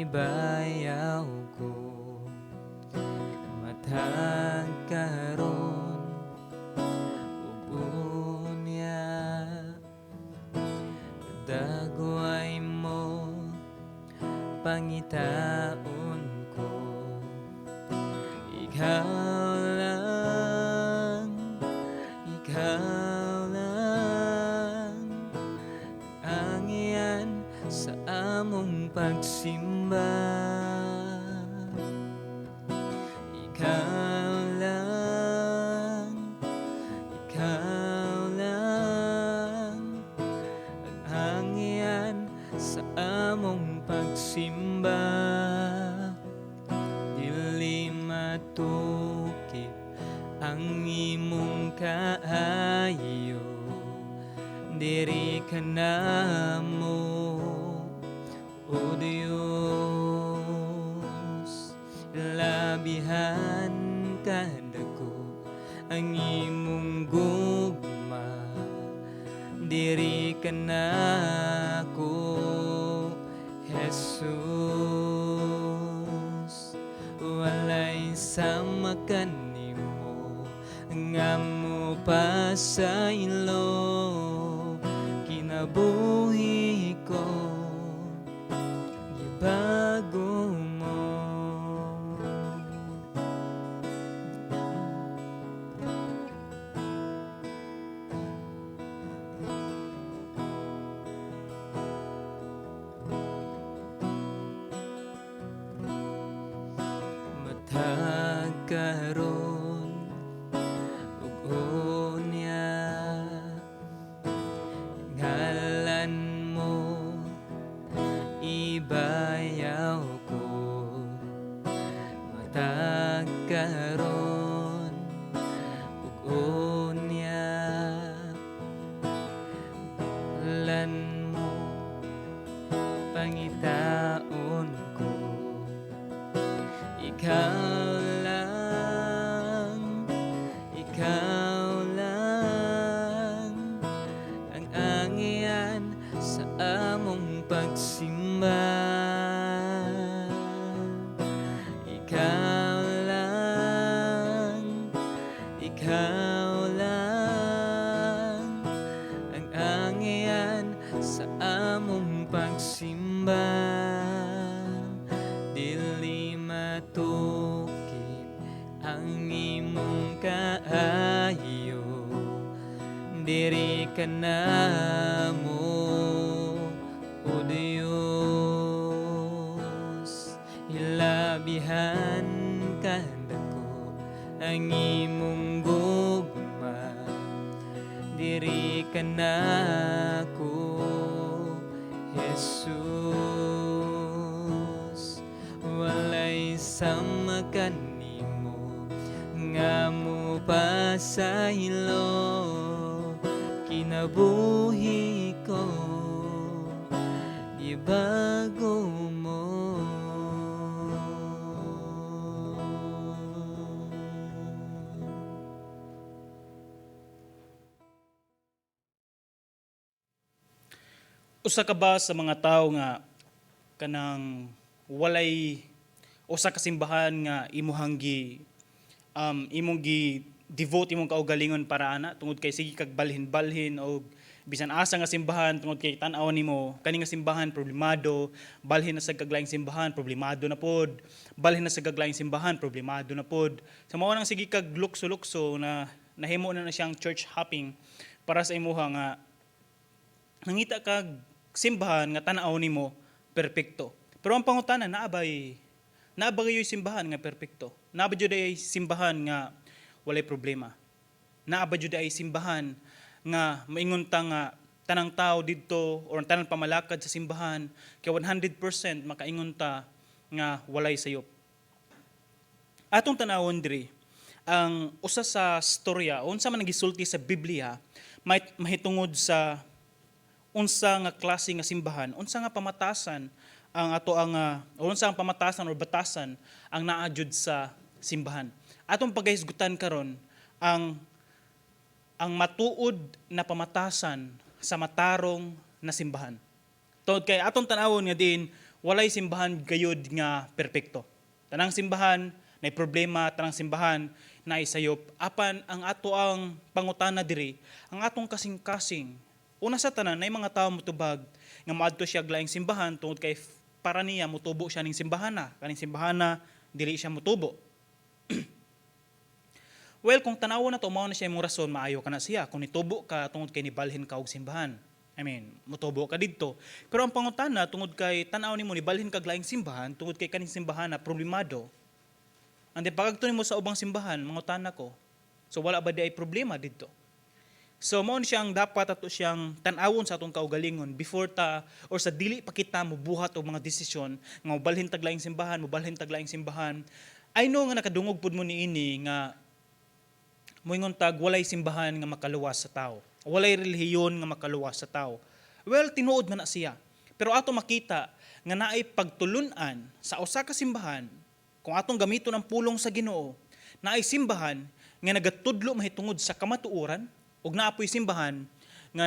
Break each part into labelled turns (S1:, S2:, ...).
S1: Ibayaw ko. Matag karon ug unya, dagway mo, pangitaon ko. Ikaw lang, ikaw lang ang iyan sa among pagsimba. Ikaw lang, ikaw lang ang iyan sa among pagsimba. Dili matukip ang imong kaayo, diri ka namo, O Diyos. Labihan kadako ang imong gugma, diri ka nako, Jesus. Walay sama kanimo nga mo pasaylo, kinabuhi ko gibago mo. Matag karon ug unya, ngalan mo ibayaw ko. Matag karon ug unya, ngalan mo pangitaon ko. Ikaw lang, ikaw lang ang angian sa among pagsimba. Ikaw lang, ikaw lang ang angian sa among pagsimba. Dili matukip ang imong kaayo, diri ka namo, O Diyos. Hilabihan kadako ang imong gugma, diri ka nako, Jesus. Walay sama kanimo nga mo pasaylo, kinabuhi ko gibago mo.
S2: Usa ka ba sa mga tawo nga kanang walay usa ka simbahan nga imuhang gi imong gi devote imong kaugalingon para ana, tungod kay sige kag balhin-balhin og bisan asa nga simbahan, tungod kay tan-aw nimo kani nga simbahan problemado, balhin na sa kaglaing simbahan, problemado na pod, balhin na sa kaglaing simbahan, problemado na pod? Sa mao nang sige kag lukso-lukso na nahimo na na siyang church hopping para sa imuha, nga nangita kag simbahan nga tan-aw nimo perpekto. Pero ang pangutana, naa ba gayoy simbahan nga perpekto? Naa ba jud ay simbahan nga walay problema? Naa ba jud ay simbahan nga maingon ta nga tanang tao didto or tanang pamalakad sa simbahan kay 100% makaingon ta nga walay sayop? Atong tanawon diri ang usa sa storya unsa man ang gisulti sa Biblia may mahitungod sa unsa nga klase nga simbahan, unsa nga pamatasan ang ato ang unsa ang pamatasan or batasan ang naa jud sa simbahan. Atong pagahisgutan karon ang matuod na pamatasan sa matarong na simbahan. Tungod kay atong tan-awon nga din Walay simbahan gayud nga perpekto. Tanang simbahan nay problema, tanang simbahan na isayop. Apan ang ato ang pangutana diri, ang atong kasing-kasing. Una sa tanan, nay mga tao motubag nga moadto siya og laing simbahan tungod kay para niya mutubo siya ning simbahana. Kaning simbahana dili siya mutubo. Well, kung tanawon na to, mao na siya imong rason, maayo ka na siya. Kung nitubo ka tungod kay nibalhin ka og simbahan. I mean, mutubo ka didto. Pero ang pangutana, tungod kay tan-aw nimo nibalhin kag laing simbahan, tungod kay kaning simbahan na problemado. And then pagadto nimo sa ubang simbahan, mangutana ko. So wala ba diay problema didto? So mao ni siyang dapat ato siyang tan-awon sa atong kaugalingon before ta or sa dili pa kita mobuhat og mga desisyon nga mobalhin tag laing simbahan, mobalhin tag laing simbahan. I know nga nakadungog pud mo niini nga moingon tag walay simbahan nga makaluwas sa tao. Walay relihiyon nga makaluwas sa tao. Well, tinuod man na siya. Pero ato makita nga naay pagtulun-an sa usa ka simbahan, kung atong gamiton ang pulong sa Ginoo, naay simbahan nga nagatudlo mahitungod sa kamatuoran ug naa poy simbahan nga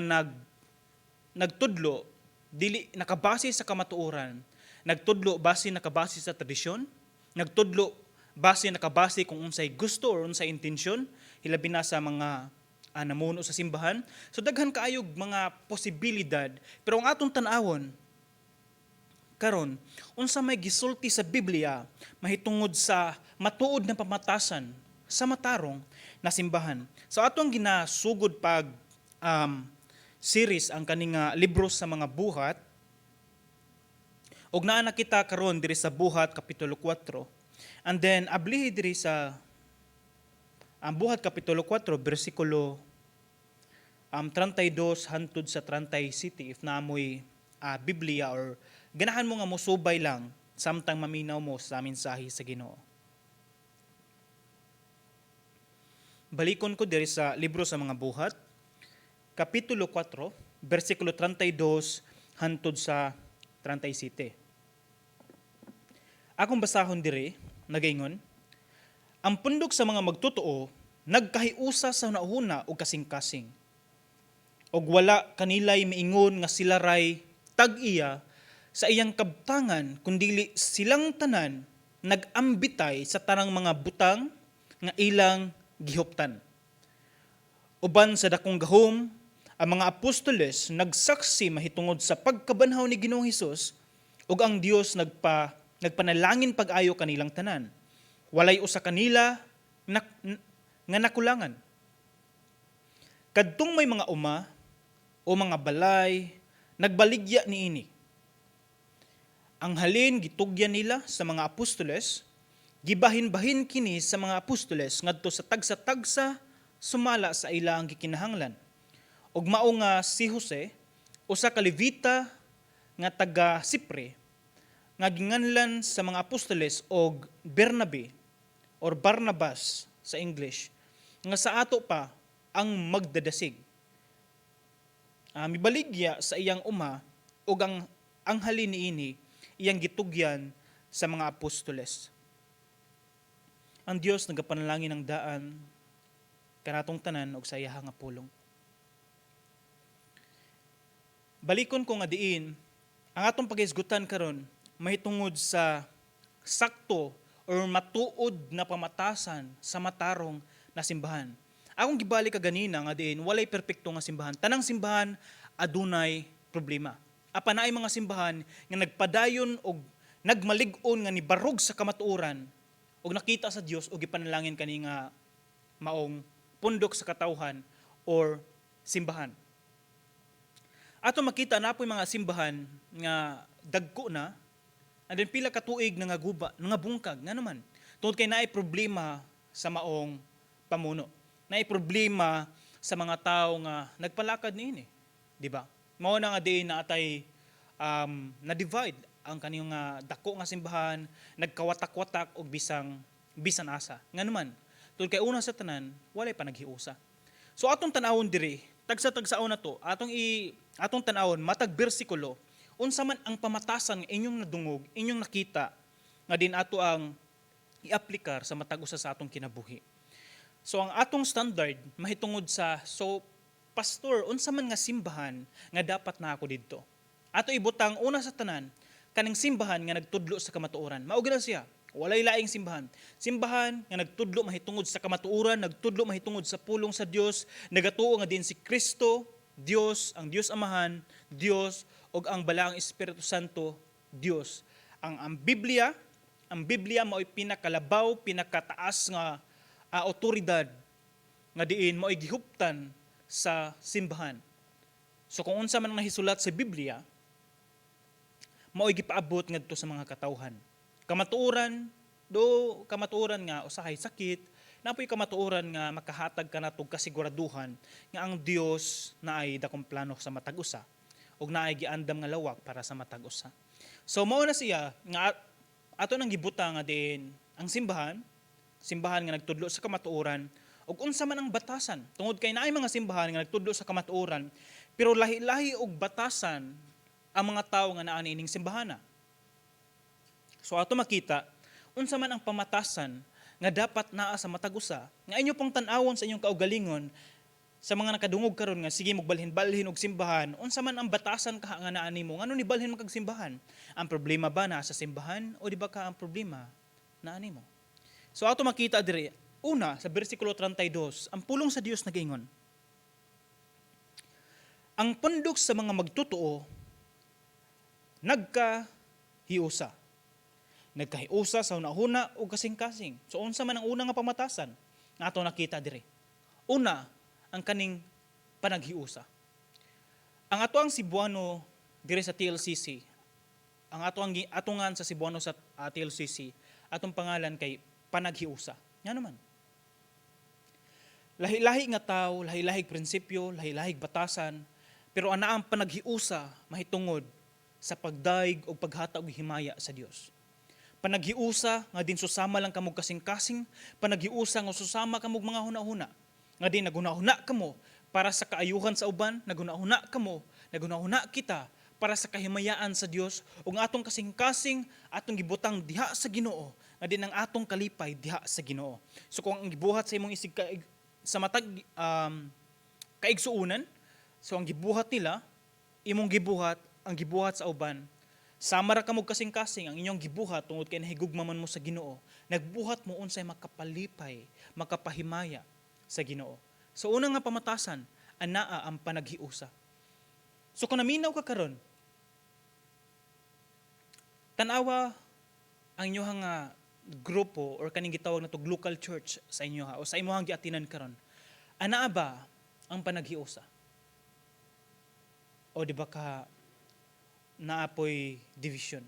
S2: nagtudlo dili nakabase sa kamatuoran, nagtudlo base nakabase sa tradisyon, nagtudlo base nakabase kung unsay gusto or unsay intensyon, hilabi na sa mga namuno sa simbahan. So daghan kaayog mga posibilidad, pero ang atong tan-awon karon, unsa may gisulti sa Biblia mahitungod sa matuod na pamatasan sa matarong na simbahan. So atong ginasugod pag series ang kaning libro sa mga Buhat ug naa na kita karon diri sa Buhat kapitulo 4. And then ablihi diri sa ang Buhat kapitulo 4 bersikulo 32 hantod sa 37, if naa moy Biblia or ganahan mo nga mosubay lang samtang maminaw mo sa mensahe sa Ginoo. Balikon ko diri sa libro sa mga Buhat, kapitulo 4, bersikulo 32 hantod sa 37. Akong basahon diri, nagaingon, "Ang pundok sa mga magtotoo nagkahiusa sa hunahuna ug kasing-kasing. Og wala kanilay miingon nga sila ray tag-iya sa iyang kabtangan, kundili silang tanan nag-ambitay sa tanang mga butang nga ilang gihuptan. Uban sa dakong gahom, ang mga apostoles nagsaksi mahitungod sa pagkabanhaw ni Ginoong Hesus ug ang Dios nagpanalangin pag-ayo kanilang tanan. Walay usa kanila nga nakulangan. Kadtong may mga uma o mga balay, nagbaligya niini. Ang halin gitugyan nila sa mga apostoles, gibahin-bahin kini sa mga apostoles ngadto sa tagsa-tagsa sumala sa ilang gikinahanglan. Ug mao nga si Jose, usa ka Levita nga taga Sipre, nga ginganlan sa mga apostoles og Bernabe or Barnabas sa English, nga sa ato pa ang magdadasig. Mibaligya sa iyang uma ug ang halin niini iyang gitugyan sa mga apostoles." Ang Dios nagapanalangin ng daan kanatong tanan og sa iyaha nga pulong. Balikon ko nga diin ang atong paghisgutan karon mahitungod sa sakto or matuod na pamatasan sa matarong na simbahan. Akong gibalik kaganina nga diin walay perpekto nga simbahan. Tanang simbahan adunay problema. Apan naay mga simbahan nga nagpadayon og nagmalig-on nga nibarog sa kamatuoran og nakita sa Dios og gipanalangin kani nga maong pundok sa katawhan or simbahan. Ato makita na po'y mga simbahan nga dagko na and then pila ka tuig na nga guba, nga bungkag nga naman. Tungod kay naay problema sa maong pamuno. Naay problema sa mga tao nga nagpalakad niini, di ba? Mao na nga diin na atay na divide ang kaniyong nga dako nga simbahan, nagkawatak-watak og bisan asa. Nga naman, tungod kay una sa tanan, walay pa naghiusa. So atong tan-awon diri, tagsa-tagsaon na to, atong tan-awon matag bersikulo, unsa man ang pamatasan nga inyong nadungog, inyong nakita nga din ato ang iaplikar sa matag usa sa atong kinabuhi. So ang atong standard mahitungod sa, so pastor, unsa man nga simbahan nga dapat na ako didto? Ato ibutang una sa tanan Kaning simbahan nga nagtudlo sa kamatuoran. Mao gyud siya. Walay laing simbahan. Simbahan nga nagtudlo mahitungod sa kamatuoran, nagtudlo mahitungod sa pulong sa Dios, nagatuo nga din si Kristo, Dios, ang Dios Amahan, Dios ug ang Balaang Espiritu Santo, Dios. Ang Biblia mao'y pinakalabaw, pinakataas nga otoridad nga diin mao'y gihuptan sa simbahan. So kung unsa man ang nahisulat sa Biblia, mao'y gipaabot ngadto sa mga katawhan. Kamatuoran, do kamatuoran nga usahay sakit, napoy kamatuoran nga makahatag ka natog kasiguraduhan nga ang Dios naay dakong plano sa matag usa ug naay giandam nga lawak para sa matag usa. So mao na siya nga ato nang gibutang nga din ang simbahan, simbahan nga nagtudlo sa kamatuoran ug unsa man ang batasan, tungod kay naay mga simbahan nga nagtudlo sa kamatuoran pero lahi-lahi og batasan ang mga tawo nga naa niining simbahana. So ato makita unsa man ang pamatasan nga dapat naa sa matag usa nga inyo pong tan-awon sa inyong kaugalingon. Sa mga nakadungog karon nga sige mogbalhin-balhin og simbahan, unsa man ang batasan kaha nga naa nimo? Ngano ni balhin man kag simbahan? Ang problema ba naa sa simbahan o di ba ka ang problema naa nimo? So ato makita diri una sa bersikulo 32, ang pulong sa Dios nagaingon, "Ang pundok sa mga magtotoo nagkahiusa. Nagkahiusa sa hunahuna o kasing-kasing." So unsa man ang una nga pamatasan nga ato nakita diri? Una, ang kaning panaghiusa. Ang ato ang Cebuano diri sa TLCC, ang ato ang atungan sa Cebuano sa TLCC, atong pangalan kay panaghiusa. Nga naman. Lahi-lahi nga tao, lahi-lahig prinsipyo, lahi-lahig batasan, pero ana ang panaghiusa mahitungod sa pagdaig o paghatag og himaya sa Dios. Panaghiusa nga din susama lang kamo kasing-kasing, panaghiusa nga susama kamo mga huna-huna. Nga din naghuna-huna kamo para sa kaayuhan sa uban, naghuna-huna kamo, naghuna-huna kita para sa kahimayaan sa Dios ug ang atong kasing-kasing atong gibutang diha sa Ginoo, nga din ang atong kalipay diha sa Ginoo. So kung ang gibuhat sa imong isig ka, sa matag kaigsuonan, so ang gibuhat nila, imong gibuhat, ang gibuhat sa uban, sama ra kamo kasing-kasing ang inyong gibuhat tungod kay nahigugma man mo sa Ginoo. Nagbuhat mo unsay makapalipay, makapahimaya sa Ginoo. So una nga pamatasan, anaa ang panaghiusa. So kung naminaw ka karon, tanawa ang inyong nga grupo or kaning gitawag na local church sa inyo ha, o sa imong giatinan karon. Anaa ba ang panaghiusa? O di ba ka naapoy division?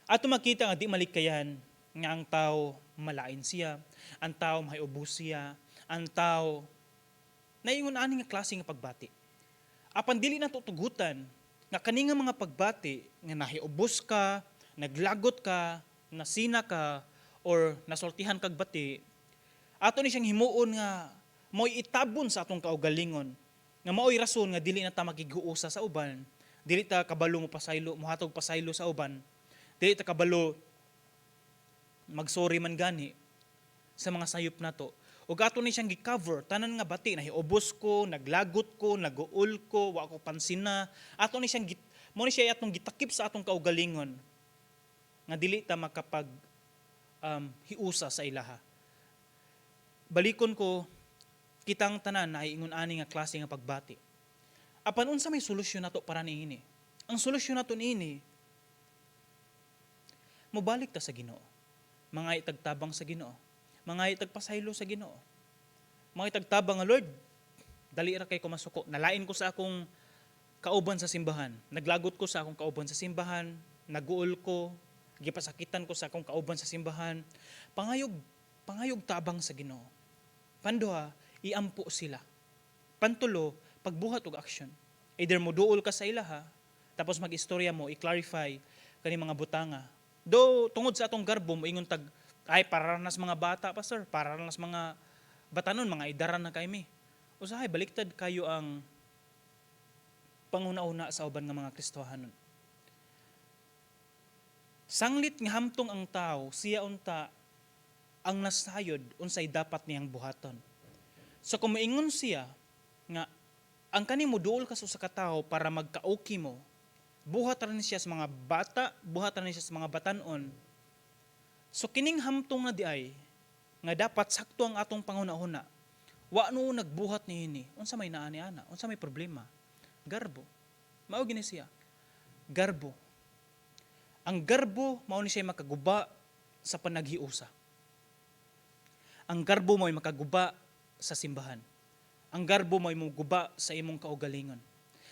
S2: Ato makita nga di malikayan nga ang tao malain siya, ang tao mahiubos siya, ang tao naingon ani nga klase nga pagbati. Apan dili na tutugutan nga kani nga mga pagbati nga nahiubos ka, naglagot ka, nasina ka, or nasultihan kag bati, ato ni siyang himuon nga mo'y itabon sa atong kaugalingon nga mao'y rason nga dili na ta makighuusa sa uban, dili ta kabalo mo pasaylo, mohatog pasaylo sa uban, dili ta kabalo magsorry man gani sa mga sayop nato. Ug ato ni siyang gi-cover tanan nga bati, nahiubos ko, naglagot ko, naguol ko, wa ko pansina. Ato ni siyang mo ni siya atong gitakip sa atong kaugalingon nga dili ta makapag hiusa sa ilaha. Balikon ko, kitang tanan na ingon ani nga klase nga pagbati. Apan unsa may solusyon nato para niini? Ang solusyon nato niini, mobalik ta sa Ginoo. Mga itagtabang sa Ginoo. Mga itagpasaylo sa Ginoo. Mga itagtabang nga, "Lord, dali ra kay ko masuko. Nalain ko sa akong kauban sa simbahan. Naglagot ko sa akong kauban sa simbahan, naguol ko, gipasakitan ko sa akong kauban sa simbahan." Pangayog, pangayog tabang sa Ginoo. Panduha, iampo sila. Pantulo, pagbuhat og action. Either moduol ka sa ilaha, tapos mag-istorya mo, i-clarify kani mga butanga. Do tungod sa atong garbo moingon tag, "Ay, para nas mga bata, pastor, para nas mga batanon, mga idaran na kay mi." Usahay baliktad kayo ang panguna-una sa uban nga mga Kristohanon. Sanglit nga hamtong ang tao, siya unta ang nasayod unsay dapat niyang buhaton. So kung moingon siya nga ang kani mo duol ka sa usa ka tawo para magka-okay mo, Buhat ra ni siya sa mga bata, buhat ra ni siya sa mga batanon. So kining hamtong nga diay nga dapat sakto ang atong panghuna-huna. Wa no nagbuhat niini. Unsa may naa ni ana? Unsa may problema? Garbo. Mao gini siya. Garbo. Ang garbo mao ni siya makaguba sa panaghiusa. Ang garbo mo'y makaguba sa simbahan. Ang garbo mo'y muguba sa imong kaugalingon.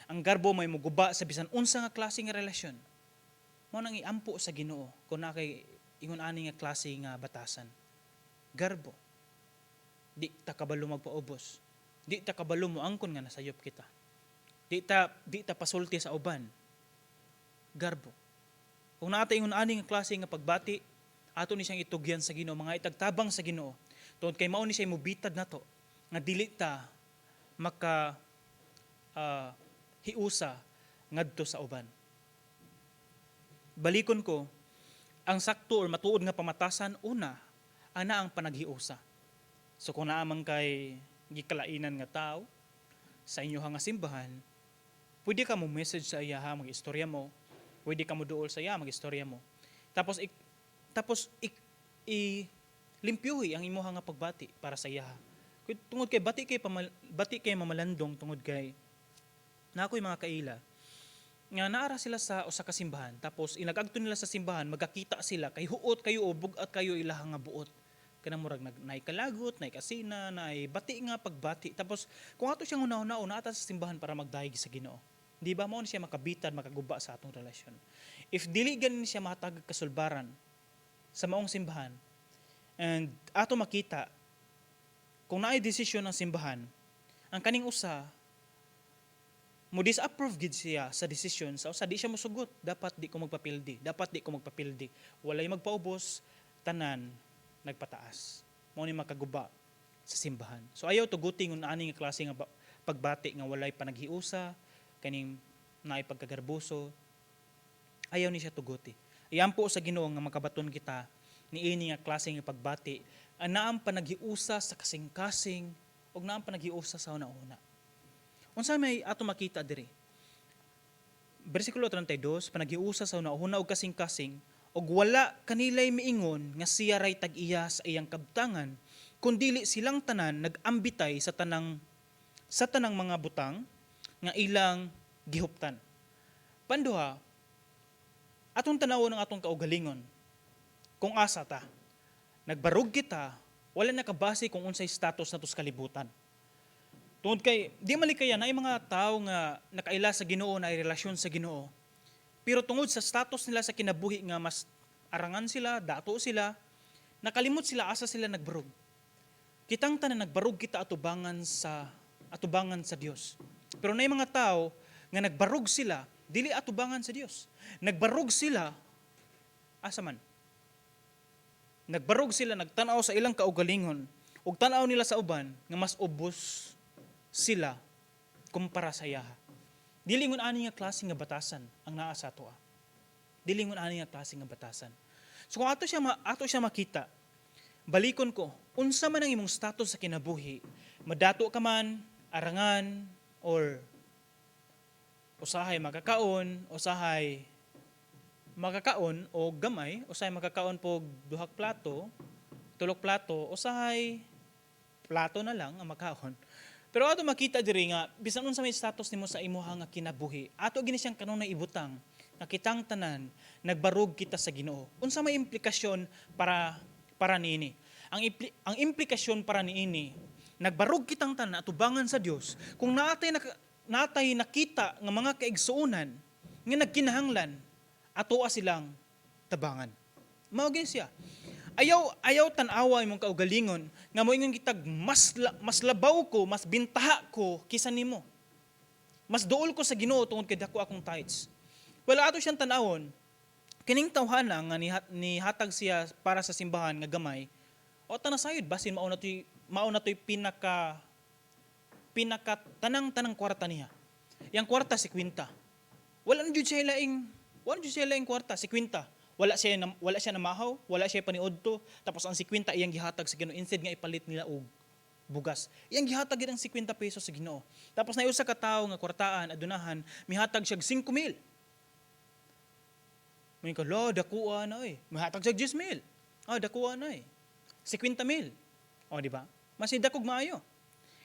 S2: Ang garbo mo'y muguba sa bisan unsa nga klase nga relasyon. Mao nang iampo sa Ginoo kung naa kay ingon ani nga klase nga batasan. Garbo. Di ta kabalo magpaubos. Di ta kabalo moangkon nga nasayop kita. Di ta pasulti sa uban. Garbo. Kung naa tay ingon ani nga klase nga pagbati, ato ni siyang itugyan sa Ginoo, mga itagtabang sa Ginoo. Tungod kay mao ni siya mubitad nato nga dili ta maka hiusa ngadto sa uban. Balikon ko, ang sakto or matuod nga pamatasan, una, ana ang panaghiusa. So kung naa man kay gikalainan nga tao sa inyo nga simbahan, pwede ka mo message sa iya ha, mag-istorya mo. Pwede ka mo duol sa iya, mag-istorya mo. Tapos i limpyuhi ang imuha nga pagbati para sa iya. Tungod kay bati kay mamalandong, tungod kay na ako'y mga kaila nga naara sila sa usa ka simbahan, tapos inagagto nila sa simbahan, magkakita sila kay huot kayo o bugat kayo ilaha nga buot, kanang murag nag naay kalagot, naay kasina, naay bati nga pagbati. Tapos kung ato siyang una-una, naa ta sa simbahan para magdayeg sa Ginoo, di ba? Mao ni siya makabitad, makaguba sa atong relasyon if dili ganin siya mahatag kasulbaran sa maong simbahan. And ato makita kung naay desisyon ng simbahan, ang kaning usa mo disapprove gid siya sa desisyon sa usa, di siya mosugot, "Dapat di ko magpapildi, dapat di ko magpapildi." Walay magpaubos, tanan nagpataas. Mao ni makaguba sa simbahan. So ayaw tuguti ngun ani nga klase nga pagbati nga walay panaghiusa, kaning naay pagkagarboso. Ayaw ni siya tuguti. Iampo sa Ginoo nga makabaton kita niini nga klase nga pagbati, ang panaghiusa sa kasing-kasing ug naang panaghiusa sa una-una. Unsa may ato makita diri? Bersikulo 32, panaghiusa sa una-una og kasing-kasing, ug wala kanilay miingon nga siya ray tag-iya sa iyang kabtangan, kundili silang tanan nag-ambitay sa tanang mga butang nga ilang gihuptan. Panduha, atong tanawon ang atong kaugalingon. Kung asa ta, nagbarog kita, wala nakabase kung unsay status nato sa kalibutan. Tungod kay di malikaya na mga tao nga nakaila sa Ginoo, na relasyon sa Ginoo. Pero tungod sa status nila sa kinabuhi nga mas arangan sila, dato sila, nakalimot sila asa sila nagbarog. Kitang tanan nagbarog kita atubangan sa Dios. Pero naay mga tao nga nagbarog sila dili atubangan sa Dios. Nagbarog sila asa man? Nagbarog sila, nagtanaw sa ilang kaugalingon ug tan-aw nila sa uban nga mas ubos sila kumpara sa iyaha. Dili ngun ani nga klase nga batasan ang naa sa atoa. Dili ngun ani nga klase nga batasan. So kung ato siya makita, balikon ko, unsa man ang imong status sa kinabuhi, madato ka man, arangan, or usahay makakaon o gamay, usahay makakaon pog duhak plato, tulok plato, usahay plato na lang ang makaon. Pero ato makita diri nga bisan unsa may status nimo sa imuha nga kinabuhi, ato gini siyang kanunay ibutang nga kitang tanan nagbarog kita sa Ginoo. Unsa may implikasyon para niini? Ang implikasyon para niini, nagbarog kitang tanan atubangan sa Dios. Kung natay nakita nga mga kaigsuonan nga nagkinahanglan, atoa silang tabangan. Mao gyud siya. Ayaw tan-awa imong kaugalingon nga moingon kitag mas labaw ko, mas bintaha ko kisa nimo. Mas duol ko sa Ginoo tungod kay dako akong tithes. Well, ato siyang tan-awon, kining tawhana nga nihatag siya para sa simbahan nga gamay, o tanasayod basin mao na to'y pinaka pinaka tanang tanang kwarta niya. Yang kwarta si kwinta. Wala na jud siya laing kwarta, si kwinta. Wala siya namahaw, wala siya paniudto, tapos ang 50 iyang gihatag sa Ginoo instead nga ipalit nila og bugas. Iyang gihatag gid ang 50 pesos sa Ginoo. Tapos naay usa ka tawo nga kwartaan adunahan, mihatag siya 5,000. May ka, "Lo, dakuha na eh." Mahatag sa 10 mil. "Ah, dakuha na eh. 50 mil." O, di ba? Mas dakog maayo.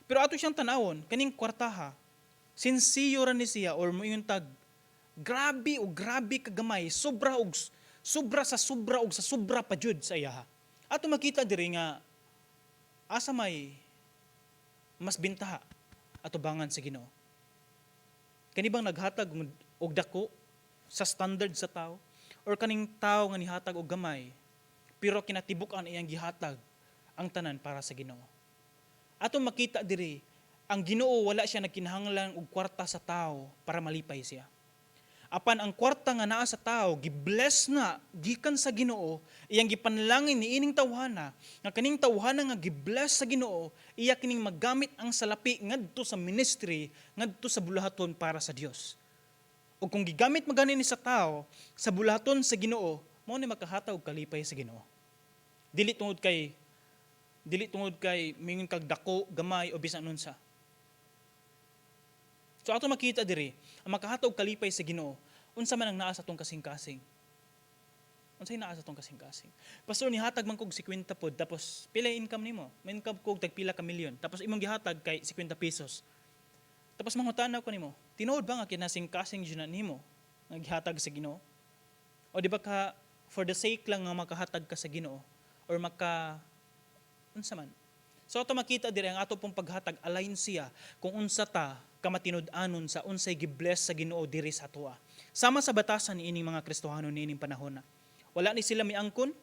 S2: Pero ato siyang tanawon, kaning kwartaha, sinsiyo ra ni siya or moingon tag, grabe o grabe kagamay, sobra og sobra sa sobra og sa sobra pa jud sa iyaha. Ato makita diri nga asa may mas bintaha atubangan sa Ginoo. Kani bang naghatag og dako sa standard sa tao or kaning tao nga nihatag og gamay pero kinatibuk-an iyang gihatag ang tanan para sa Ginoo? Ato makita diri, ang Ginoo wala siya nagkinahanglan og kwarta sa tao para malipay siya. Apan ang kwarta nga naa sa tao, gibless na gikan sa Ginoo, iyang gipanalangin ni ining tawhana, nga kaning tawhana nga gibless sa Ginoo, iya kining magamit ang salapi ngadto sa ministry, ngadto sa bulahaton para sa Dios. Ug kung gigamit magani ni sa tao sa bulahaton sa Ginoo, mao ni makahatag og kalipay sa Ginoo. Dili tungod kay mingon kag dako, gamay o bisan unsa. So ato makita diri, ang makahatag og kalipay sa Ginoo, unsa man ang naa sa atong kasing-kasing. Unsay naa sa atong kasing-kasing? "Pastor, nihatag man kog 50 pod." Tapos pila yung income nimo? "May income kog tag pila ka milyon." Tapos imong gihatag kay 50 pesos. Tapos mangutana ko nimo, tinuod ba nga kinasing-kasing jud na nimo nga gihatag sa Ginoo? O di ba ka for the sake lang nga makahatag ka sa Ginoo or maka unsa man? So ato makita diri, ang ato pong paghatag, align siya kung unsa ta kamatinud-anon sa unsay gibless sa Ginoo diri sa atoa. Sama sa batasan ni ining mga Kristohano niining panahon na. Wala ni sila miangkon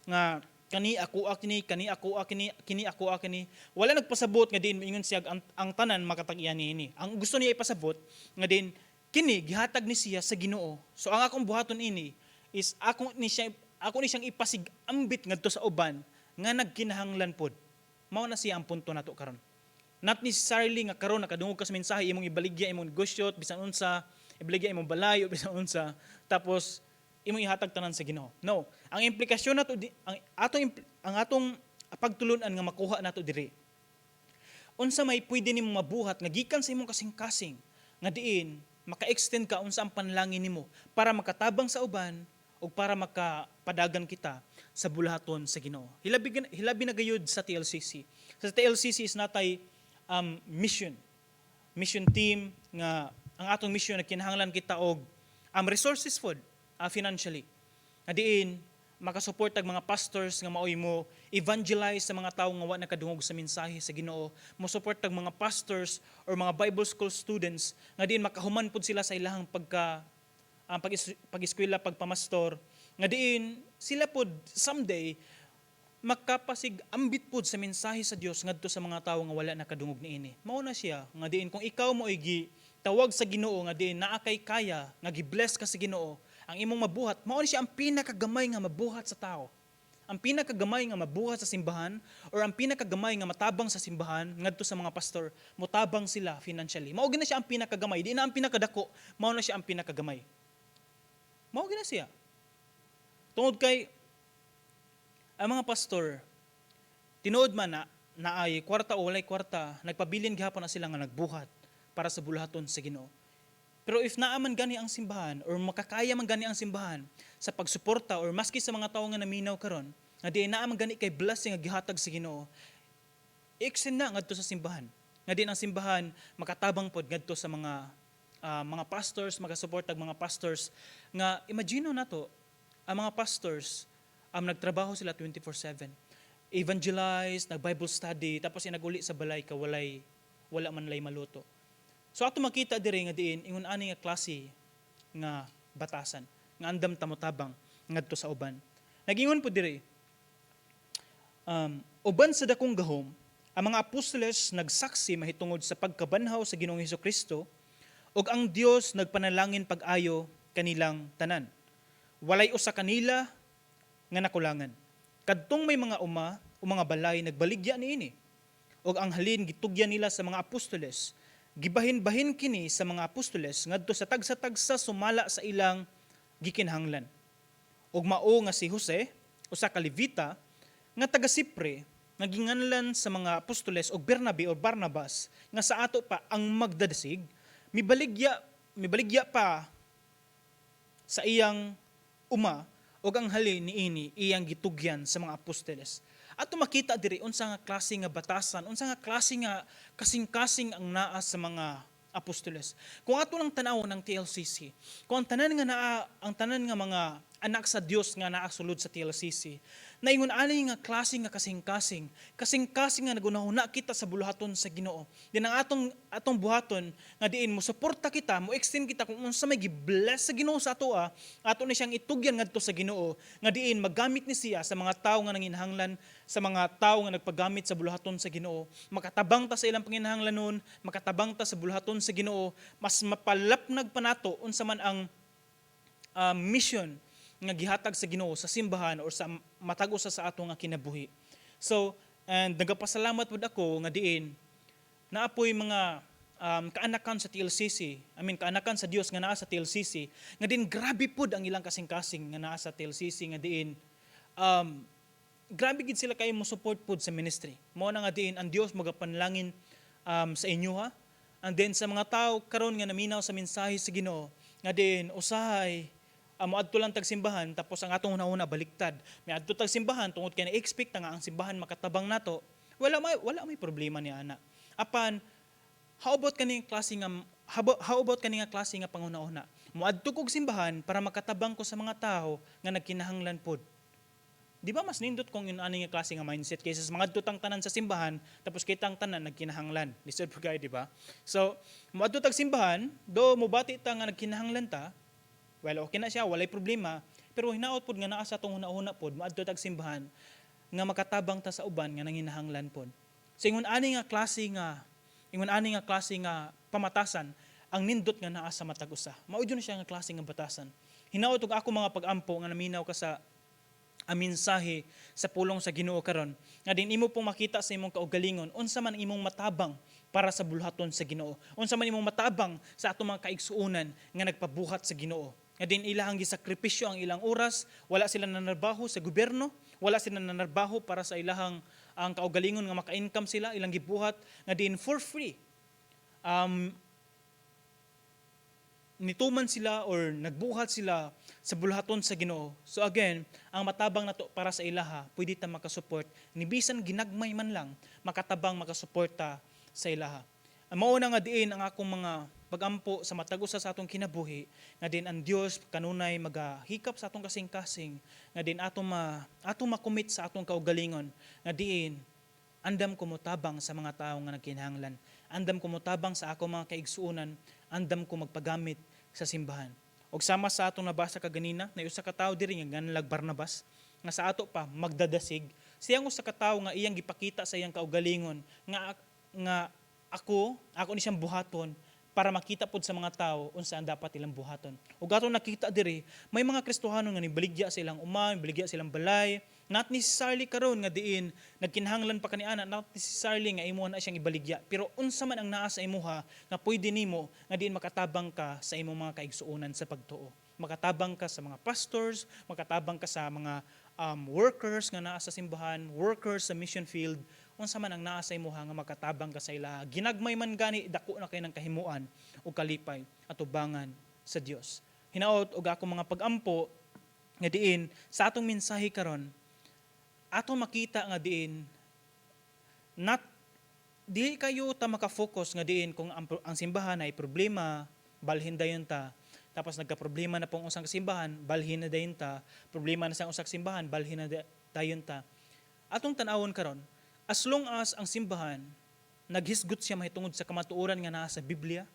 S2: nga kani ako kini, kani ako kini, kini ako kini. Wala nagpasabot nga diin moingon siya ang tanan makatag-iya niini. Ang gusto niya ipasabot nga diin kini gihatag ni siya sa Ginoo. So ang akong buhaton ini is ako ni siyang ipasig-ambit ngadto sa uban nga nagkinahanglan pod. Mao na siya ang punto nato karon. Not necessarily nga karon nakadungog ka sa mensahe, imong ibaligya imong negosyo, bisan unsa, ibaligya imong balay o bisan unsa, tapos imong ihatag tanan sa Ginoo. No, ang implikasyon nato ang atong pagtulunan nga makuha nato diri, unsa may pwede nimo mabuhat nga gikan sa imong kasing-kasing nga diin maka-extend ka unsa ang panalangin nimo para makatabang sa uban ug para makapadagan kita sa bulahaton sa Ginoo. Hilabi na gayud sa TLCC. Sa TLCC is natay mission. Mission team nga ang atong mission, nagkinahanglan kita og resources food financially. Nga diin makasupport ang mga pastors nga maoy mo evangelize sa mga tawo nga wa nakadungog sa mensahe sa Ginoo, mo support ang mga pastors or mga Bible school students nga diin makahuman pud sila sa ilahang pagka ang pag-eskwela, pagpamastor, nga diin sila pod someday makapasig ambit pod sa mensahe sa Dios ngadto sa mga tawo nga wala nakadungog niini. Mao na siya nga diin kung ikaw mo gi tawag sa Ginoo nga diin naa kay kaya nga gi-bless ka sa Ginoo, ang imong mabuhat mao ni siya ang pinakagamay nga mabuhat sa tao. Ang pinakagamay nga mabuhat sa simbahan or ang pinakagamay nga matabang sa simbahan ngadto sa mga pastor, motabang sila financially. Mao gina siya ang pinakagamay, di na ang pinakadako, mao na siya ang pinakagamay. Mao gina siya. Tungod kay ang mga pastor, tinuod man na naay kwarta o walay kwarta, nagpabilin gihapon na sila nga nagbuhat para sa bulahaton sa Ginoo. Pero if naa man gani ang simbahan or makakaya man gani ang simbahan sa pagsuporta or maski sa mga tawo nga naminaw karon, nga di naa man gani kay blessing nga gihatag sa Ginoo, i-extend na ngadto sa simbahan. Nga din ang simbahan makatabang pod ngadto sa mga pastors, makasuporta og mga pastors nga imagine nato ang mga pastors, nagtrabaho sila 24/7. Evangelize, nag-Bible study, tapos inaguli sa balay ka wala man lay maluto. So ato makita diri nga diin ingon ani nga klase nga batasan nga andam ta motabang ngadto sa uban. Nagingon po diri, uban sa dakong gahom ang mga apostoles nagsaksi mahitungod sa pagkabanhaw sa Ginoong Kristo ug ang Dios nagpanalangin pag-ayo kanilang tanan. Walay usa kanila nga nakulangan. Kadtong may mga uma o mga balay, nagbaligya niini. Ug ang halin gitugyan nila sa mga apostoles. Gibahin-bahin kini sa mga apostoles ngadto sa tagsa-tagsa sumala sa ilang gikinahanglan. Ug mao nga si Jose, usa ka Levita nga taga Sipre, nga ginganlan sa mga apostoles og Bernabe o Barnabas, nga sa ato pa ang magdadasig, mibaligya pa sa iyang uma ug ang halin niini iyang gitugyan sa mga apostoles. Ato makita diri unsa nga klase nga batasan, unsa nga klase nga kasing-kasing ang naa sa mga apostoles. Kung ato lang tan-awon ng TLCC, kung ang tanan nga naa, ang tanan nga mga anak sa Dios nga naa sulod sa TLCC, naingon ani nga klase nga kasing-kasing, kasing-kasing nga nagunahuna kita sa buluhaton sa Ginoo. Din ang atong buhaton nga diin mo suporta kita, mo extend kita kung unsa may gi-bless sa Ginoo sa atoa, ato ni siyang itugyan ngadto sa Ginoo nga diin magamit ni siya sa mga tawo nga nanginahanglan, sa mga tawo nga nagpagamit sa buluhaton sa Ginoo. Makatabang ta sa ilang panginahanglanon, makatabang ta sa buluhaton sa Ginoo, mas mapalapnag pa nato unsa man ang mission nga gihatag sa Ginoo sa simbahan or sa matag usa sa ato nga kinabuhi. So, and nagapasalamat pud ako nga diin naapoy mga kaanakan sa TLCC, I mean, kaanakan sa Dios nga naa sa TLCC, nga diin grabe pud ang ilang kasing-kasing nga naa sa TLCC nga diin grabe gid sila kayo mo support pud sa ministry. Mao na nga diin ang Dios magapanlangin sa inyo ha. And then sa mga tao karon nga naminaw sa mensahe sa Ginoo nga diin usahay moadto lang tag simbahan, tapos ang atong hunahuna baliktad. May adto tag simbahan tungod kay na-expect nga ang simbahan makatabang nato. Wala may problema ni ana. Apan how about kani nga klase nga panghuna-huna? Moadto kog simbahan para makatabang ko sa mga tao nga nagkinahanglan pod. Di ba mas nindot kung yun ani nga klase nga mindset kaysa sa mga tang tanan sa simbahan tapos kitang tanan nagkinahanglan? Lisod po kayo, di ba? So, moadto tag simbahan, do mobati ta nga nagkinahanglan ta, well, okay na siya, walay problema, pero hinaot pod nga naa sa atong hunahuna pod, moadto tag simbahan nga makatabang ta sa uban nga nanginahanglan pod. So ingon ani nga klase nga pamatasan ang nindot nga naa sa matag usa. Mao jud na siya nga klase nga batasan. Hinaot og ako mga pag-ampo nga naminaw ka sa ang mensahe sa pulong sa Ginoo karon nga din imo pong makita sa imong kaugalingon unsa man ang imong matabang para sa buluhaton sa Ginoo, unsa man imong matabang sa atong mga kaigsuonan nga nagpabuhat sa Ginoo, nga din ilahang gisakripisyo ang ilang oras. Wala sila nanarbaho sa gobyerno, wala sila nanarbaho para sa ilahang ang kaugalingon nga maka-income sila. Ilang gibuhat nga din for free nituman sila or nagbuhat sila sa buluhaton sa Ginoo. So again, ang matabang nato para sa ilaha, pwede ta makasupport ni bisan ginagmay man lang, makatabang, makasuporta sa ilaha. Ang mao na nga diin ang akong mga pagampo sa matag usa sa atong kinabuhi nga din ang Dios kanunay magahikap sa atong kasing-kasing nga din atong makomit sa atong kaugalingon nga diin andam ko motabang sa mga tawo nga nagkinahanglan, andam ko motabang sa ako mga kaigsuonan, andam ko magpagamit sa simbahan. Og sama sa atong nabasa kaganina, na usa ka tawo diri nga nganlag Barnabas, nga sa ato pa magdadasig, siyang usa ka tawo nga iyang gipakita sa iyang kaugalingon nga nga ako ni siyang buhaton para makita pod sa mga tao unsa ang dapat ilang buhaton. Ug atong nakita diri, may mga Kristohano nga nibaligya sa ilang uma, nibaligya sa ilang balay. Not necessarily karon nga diin nagkinahanglan pa kani ana, not necessarily nga imo na siyang ibaligya. Pero unsa man ang naa sa imuha nga pwede nimo nga diin makatabang ka sa imong mga kaigsuonan sa pagtuo. Makatabang ka sa mga pastors, makatabang ka sa mga workers nga naa sa simbahan, workers sa mission field, unsa man ang naa sa imuha nga makatabang ka sa ila. Ginagmay man gani, dako na kay ng kahimuan o kalipay atubangan sa Dios. Hinaot og ako mga pagampo nga diin sa atong mensahe karon, atong makita nga diin not dili kayo ta maka-focus nga diin kung ang simbahan ay problema, balhin dayon ta. Tapos nagka-problema na pong usang simbahan, balhin na dayon ta. Problema na sa usang simbahan, balhin na dayon ta. Atong tan-awon karon, as long as ang simbahan naghisgot siya mahitungod sa kamatuoran nga naa sa Biblia,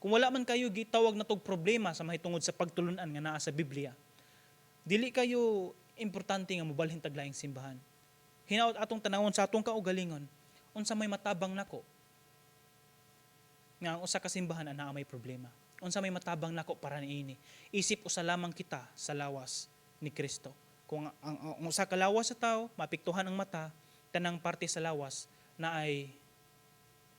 S2: kung wala man kayo gitawag na tog problema sa mahitungod sa pagtulunan nga naa sa Biblia, dili kayo importante nga mobalhin tag laing simbahan. Hinaot atong tanawon sa atong kaugalingon, unsa may matabang nako nga ang usa ka simbahan ang naa may problema? Unsa may matabang nako para niini? Isip usa lamang kita sa lawas ni Kristo. Kung ang usa ka lawas sa tao maapektuhan ang mata, tanang parte sa lawas na ay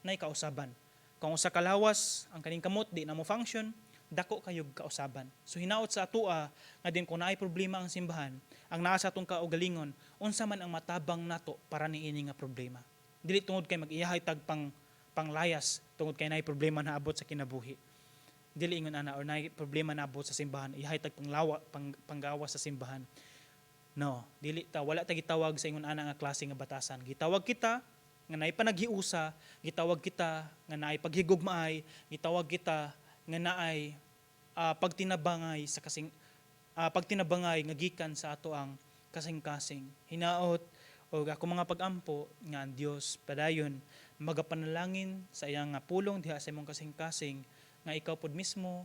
S2: nay kausaban. Kung usa ka lawas ang kaning kamot di na mo function, dako kayog kausaban. So hinaot sa atoa nga din kung naay problema ang simbahan, ang naa sa atong kaugalingon, unsa man ang matabang nato para niini nga problema. Dili tungod kay mag-iyahay tag panglayas tungod kay naay problema na abot sa kinabuhi. Dili ingon ana or naay problema naabot sa simbahan, ihay tag panglawa panggawas sa simbahan. No, dili ta, wala ta gitawag sa ingon ana nga klase nga batasan. Gitawag kita nga naay panaghiusa, gitawag kita nga naay paghigugmaay, gitawag kita nga naay pagtinabangay sa kasing pagtinabangay nga gikan sa ato ang kasing-kasing. Hinaot og ako mga pagampo nga ang Dios padayon magapanalangin sa iyang nga pulong diha sa imong kasing-kasing nga ikaw pod mismo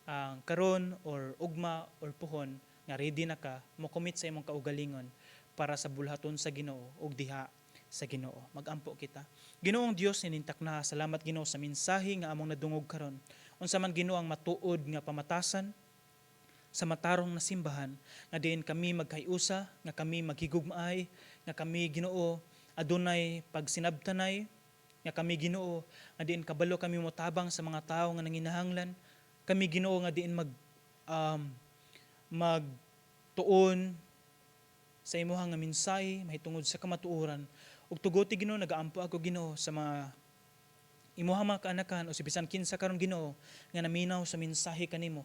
S2: ang karon or ugma or puhon nga ready na ka mo commit sa imong kaugalingon para sa bulhaton sa Ginoo ug diha sa Ginoo. Magampo kita. Ginoong Dios, ninintak na salamat, Ginoo, sa mensahe nga among nadungog karon. Unsa man, Ginoo, ang matuod nga pamatasan sa matarong na simbahan nga diin kami magkaiusa, nga kami maghigugmaay, nga kami, Ginoo, adunay pagsinabtanay, nga kami, Ginoo, nga diin kabalo kami motabang sa mga tawo nga nanginahanglan, kami, Ginoo, nga diin magtuon sa imuha nga mensahe mahitungod sa kamatuoran. Ug tuguti, Ginoo, nagaampo ako, Ginoo, sa mga imuha mga kaanakan o si bisan kinsa karon, Ginoo, nga naminaw sa mensahe kanimo,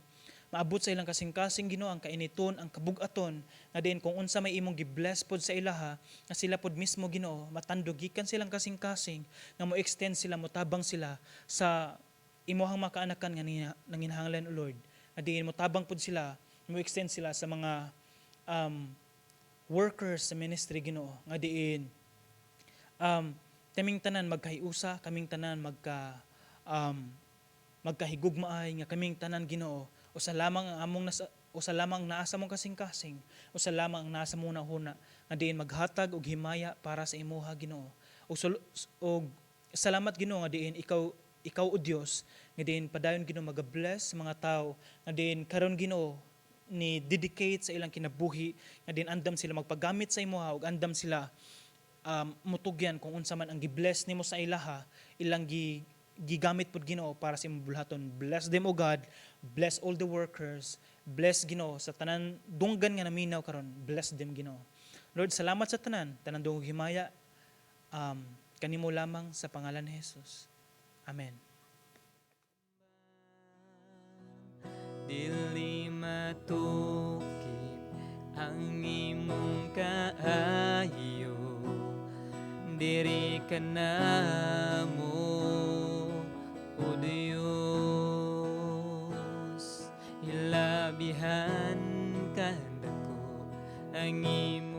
S2: maabot sa ilang kasing-kasing, Ginoo, ang kainiton, ang kabugaton nga diin kung unsa may imong gi-bless pod sa ilaha, nga sila pod mismo, Ginoo, matandog gikan silang kasing-kasing nga mo extend sila, motabang sila sa imuhang mga kaanakan nga nanginahanglan, O Lord, nga diin motabang pod sila, mo extend sila sa mga workers sa ministry, Ginoo, nga diin kaming tanan magkahiusa, kaming tanan magkahigugmaay, nga kaming tanan, Ginoo, usa lamang ang among nasa, usa lamang ang naa sa among kasing-kasing, usa lamang ang naa sa among hunahuna nga diin maghatag og himaya para sa imuha, Ginoo. Ug salamat, Ginoo, nga diin ikaw o Dios nga diin padayon, Ginoo, maga-bless sa mga tao nga diin karon, Ginoo, ni dedicate sa ilang kinabuhi nga diin andam sila magpagamit sa imuha ug andam sila mutugyan kung unsa man ang gi-bless nimo sa ilaha, ilang gigamit pud, Ginoo, para sa imong bulhaton. Bless them, O God. Bless all the workers. Bless, Ginoo, sa tanan dunggan nga naminaw karon. Bless them, Ginoo. Lord, salamat sa tanan. Tanan dungog himaya kanimo lamang sa pangalan ni Jesus. Amen.
S1: Dili matukib ang imong kaayo, diri ka namo, O Dios. Hilabihan kadako ang imong